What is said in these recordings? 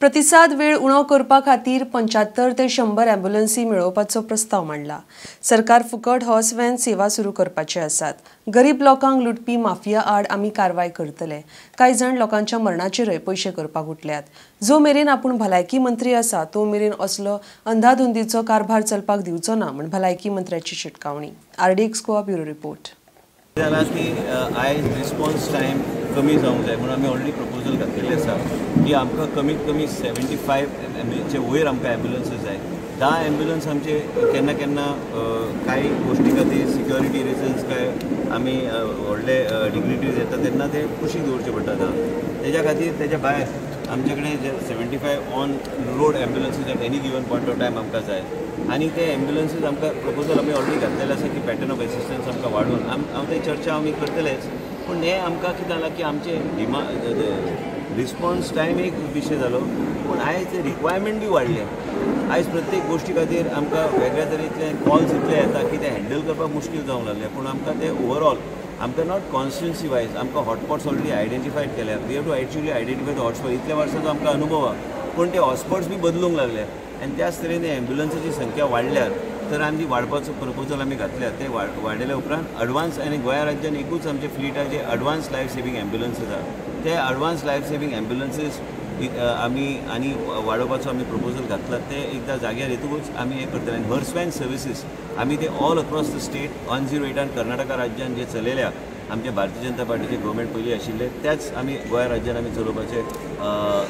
प्रतिसाद वेळ उणो करपा खातीर 75 ते 100 ॲम्ब्युलन्सी मेळोवपाचो प्रस्ताव मांडला। सरकार फुकट हॉर्स व्हॅन सेवा सुरू करपाचे आसात। गरीब लोकांक लुटपी माफिया आड आमी कारवाय करतले। कांय जाण लोकांच्या मरणाचेरय पयशे करपाक उठल्यात। जो मेरेन आपूण भलायकी मंत्री आसा तो मेरेन असलो अंधाधुंदीचो कारभार चलपाक दिवचो ना म्हण भलायकी मंत्र्याची शिटकावणी। RDX Goa bureau report. जाला की आयज रिस्पॉन्स टायम कमी जावंक जाय म्हणून आमी ऑलरेडी प्रपोजल घातलेलें आसा की आमकां कमीत कमी 75 वयर आमकां ॲम्ब्युलन्सीस जाय। 10 ॲम्ब्युलन्स आमचे केन्ना केन्ना कांय गोश्टी खातीर सिक्युरिटी रिजन्स काय आमी व्हडले डिग्निटीज येता तेन्ना ते कुशीक दवरचे पडटा। तेज्या खातीर तेज्या भायर आमचे कडेन जे 75 on road ambulances at any given point of time आमकां जाय आनी ते ॲम्ब्युलन्सीज आमकां प्रपोजल आमी ऑलरेडी घातलेलें आसा की पॅटर्न ऑफ एसिस्टन्स आमकां वाडोवन हांव ते चर्चा आमी करतलेच। पूण हें आमकां कितें जालां की आमचे रिस्पॉन्स टायम एक विशय जालो, पूण आयज रिक्वायरमेंट बी वाडलें। आयज प्रत्येक गोश्टी खातीर आमकां वेगळ्या तरेतले कॉल्स इतले येता की ते हँडल करपाक मुश्कील जावंक लागलें। पूण आमकां ते ओवरऑल आमकां not constituency wise आमकां हॉटस्पॉट्स ऑलरेडी आयडेंटिफायड केल्या। We have to actually identify the hotspot. इतल्या वर्सांचो आमकां अनुभव आहा, पूण ते हॉटस्पॉट्स बी बदलूंक लागले आनी त्याच तरेन ॲम्ब्युलन्साची संख्या वाडल्यार तर आमी वाडपाचो प्रपोजल आमी घातल्या। ते वाडयल्या उपरांत अडवान्स आनी गोंया राज्यान एकूच आमचे फ्लीट आहा जे अडवान्स लायफ सेवींग ॲम्ब्युलन्सीस आहा, ते अडवान्स लायफ सेवींग ॲम्ब्युलन्सीस आमी आनी वाडोवपाचो आमी प्रपोजल घातला। ते एकदां जाग्यार येतकूच आमी हें करतले। आनी हर्स व्हॅन सर्विसीस आमी ते all across the state 108 Karnataka राज्यान जे चलयल्या आमचे भारतीय जनता पार्टीचे गव्हर्मेंट पयलीं आशिल्ले त्याच आमी गोंया राज्यान आमी चलोवपाचे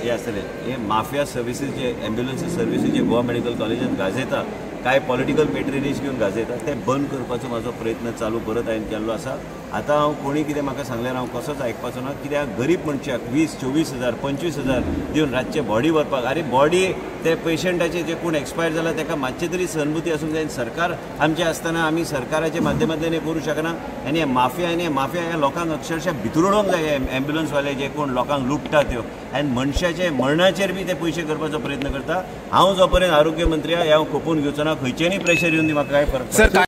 हें आसतलें। हे माफिया सर्विसीस जे ॲम्ब्युलन्सी सर्विसीस जे गोवा मेडिकल कॉलेजान गाजयता, कांय पॉलिटिकल पेट्रेनेज घेवन गाजयता, ते बंद करपाचो म्हाजो प्रयत्न चालू परत हांवें केल्लो आसा। आतां हांव कोणी कितें म्हाका सांगल्यार हांव कसोच आयकपाचो ना, कित्याक गरीब मनशाक 20, 24 हजार, 25 हजार दिवन रातचे बॉडी व्हरपाक, आरे बॉडी ते पेशंटाचे जे कोण एक्सपायर जाला ताका मातशें तरी सहानुभूती आसूंक जाय। सरकार आमचें आसतना आमी सरकाराच्या माध्यमांतल्यान हें करूं शकना। आनी हे माफिया आनी माफिया ह्या लोकांक अक्षरशः भितर उडोवंक जाय। ॲम्ब्युलन्सवाले जे कोण लोकांक लुट्टा त्यो आनी मनशाचे मरणाचेर बी ते पयशे करपाचो प्रयत्न करता। हांव जो पर्यंत आरोग्य मंत्री आहा हांव खपून घेवचो ना, खंयचेय प्रेशर येवन म्हाका कांय फरक पडना।